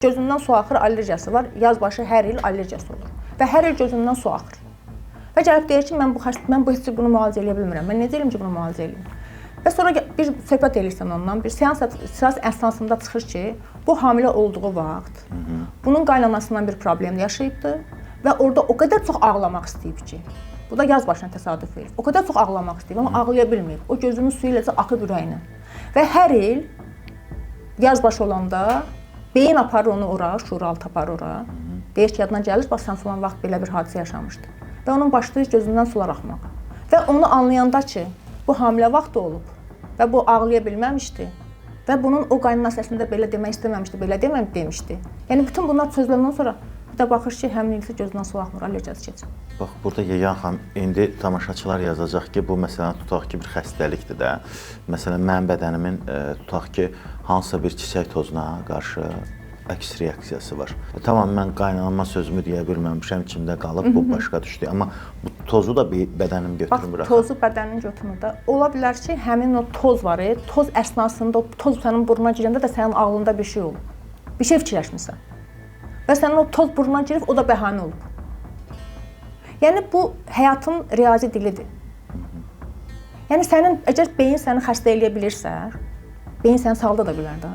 Gözündən su axır, allergiyası var. Yaz başı hər il allergiyası olur. Və hər il gözündən su axır. Və gəlib deyir ki, mən bu xəstə, mən bu heç bunu müalicə eləyə bilmirəm. Mən necə eləyim ki, bunu müalicə eləyim? Və sonra bir söhbət eləyirsən ondan, bir seans əsnasında çıxır ki, bu hamilə olduğu vaxt bunun qaynanasından bir problem yaşayıbdı və orada o qədər çox ağlamaq istəyib ki, bu da yaz başına təsadüf eləyib. O qədər çox ağlamaq istəyib, amma ağlaya bilməyib. O gözünün suyu eləcə axıb ürəyinə. Və hər il yaz başı olanda beyin aparır onu ora, şuuraltı aparır ora. Deyir ki, yadına gəlir, bax sən filan vaxt belə bir hadisə yaşamışdın. Və onun başlayır gözündən sular axmağa. Və onu anlayanda ki, bu hamilə vaxtı olub və bu ağlaya bilməmişdi və bunun o qaynanası əslində belə demək istəməmişdi, belə deməm demişdi. Yəni bütün bunlar çözüləndən sonra bir də baxır ki, həmin ilsi gözündən su axmır, allergiyası keçib. Bax, burada Yegan xanım, indi tamaşaçılar yazacaq ki, bu məsələn tutaq ki, bir xəstəlikdir də. Məsələn, mənim bədənimin tutaq ki, hansısa bir çiçək tozuna qarşı əks reaksiyası var. Tamam, mən qaynanama sözümü deyə bilməmişəm, içimdə qalıb, bu başqa düşdü. Amma bu tozu da bir bədənim götürmür axı. Tozu bədənin götürmür də. Ola bilər ki, həmin o toz var, toz əsnasında o toz sənin burnuna girəndə də sənin ağlında bir şey olub. Bir şey fikirləşmisən. Və sənin o toz burnuna girib, o da bəhanə olub. Yəni bu həyatın riyazi dilidir. Yəni sənin əgər beyin səni xəstə eləyə bilirsə, beyin səni sağalda da bilər də.